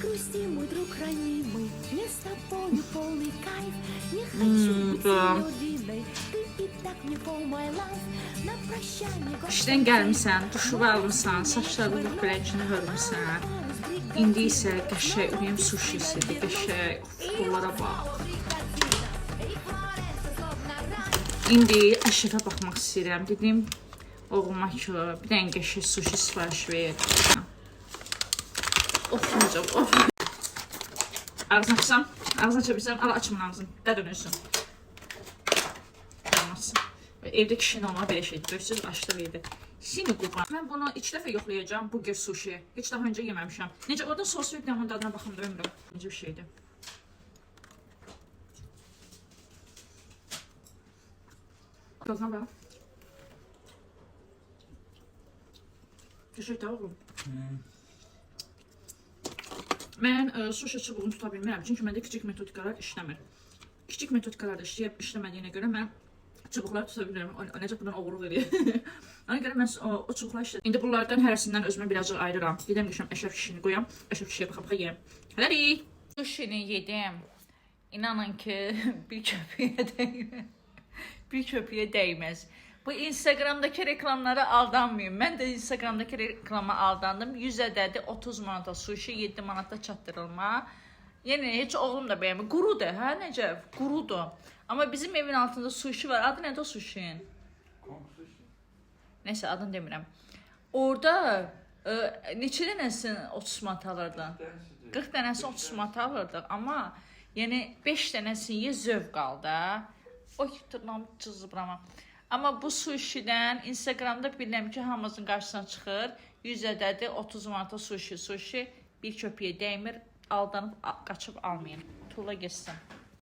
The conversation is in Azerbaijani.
грусти, мой друг ранимый, мне с тобою полный кайф. Не хочу быть Да. синьориной, ты и так мне for my life. На прощание İşdən gəlmisən, duşu almısan, saçlarını biləkini hörmüsən. İndi isə qəşəng ürəyim sushi istədi, qəşəng. Of, bunlara bax. İndi Əşrəfə baxmaq istəyirəm. Dedim oğluma ki, bir dənə qəşəng sushi sifariş ver. Of, necə, of. Ağzını açsam, ağzını aça bilsəm, al açımın ağzını. Də dönülsün. Olmaz. Evdə kişinin olmağı belə şeydir. Döysüz açdı verdi. Sini qurban. Mən bunu 2 dəfə yoxlayacağam burger sushi. Heç daha öncə yeməmişəm. Necə orada sos verib, onun dadına baxım da ömrüm. Necə bir şeydir. Dadına bax. Düşür də oğlum. Mən sushi çubuğunu tuta bilmirəm. Çünki məndə kiçik metodikalar işləmir. Kiçik metodikalar da işləmədiyinə görə mən çubuqları tuta bilmirəm. O necə bundan oğurluq eləyir. Ona görə mən o çubuqları işlədim. İndi bunlardan hərəsindən özümə birazcıq ayırıram. Gedəm düşəm Əşrəf kişini qoyam. Əşrəf kişiyə baxa-baxa yeyəm. Hələlik. Sushini yedim. İnanın ki, bir köpüyə dəyməz. Bir köpüyə dəyməz. Bu Instagramdakı reklamlara aldanmayın. Mən də Instagramdakı reklama aldandım. 100 ədədi 30 manata sushi, 7 manata çatdırılma. Yəni heç oğlum da bəyənmir. Qurudur, hə necə? Qurudur. Amma bizim evin altında sushi var. Adı nədir o sushi'nin? Neysə adını demirəm. Orada neçə dənəsini 30 manat alırdın? 40 dənəsi 30 manat alırdıq, amma yəni 5 dənəsini ye zövq al da. Oy, tırnağım cızıbrama. Amma bu sushidən Instagramda bilirəm ki, hamımızın qarşısına çıxır. 100 ədədi 30 manata sushi, sushi bir köpüyə dəymir. Aldanıb qaçıb almayın. Tulla getsin.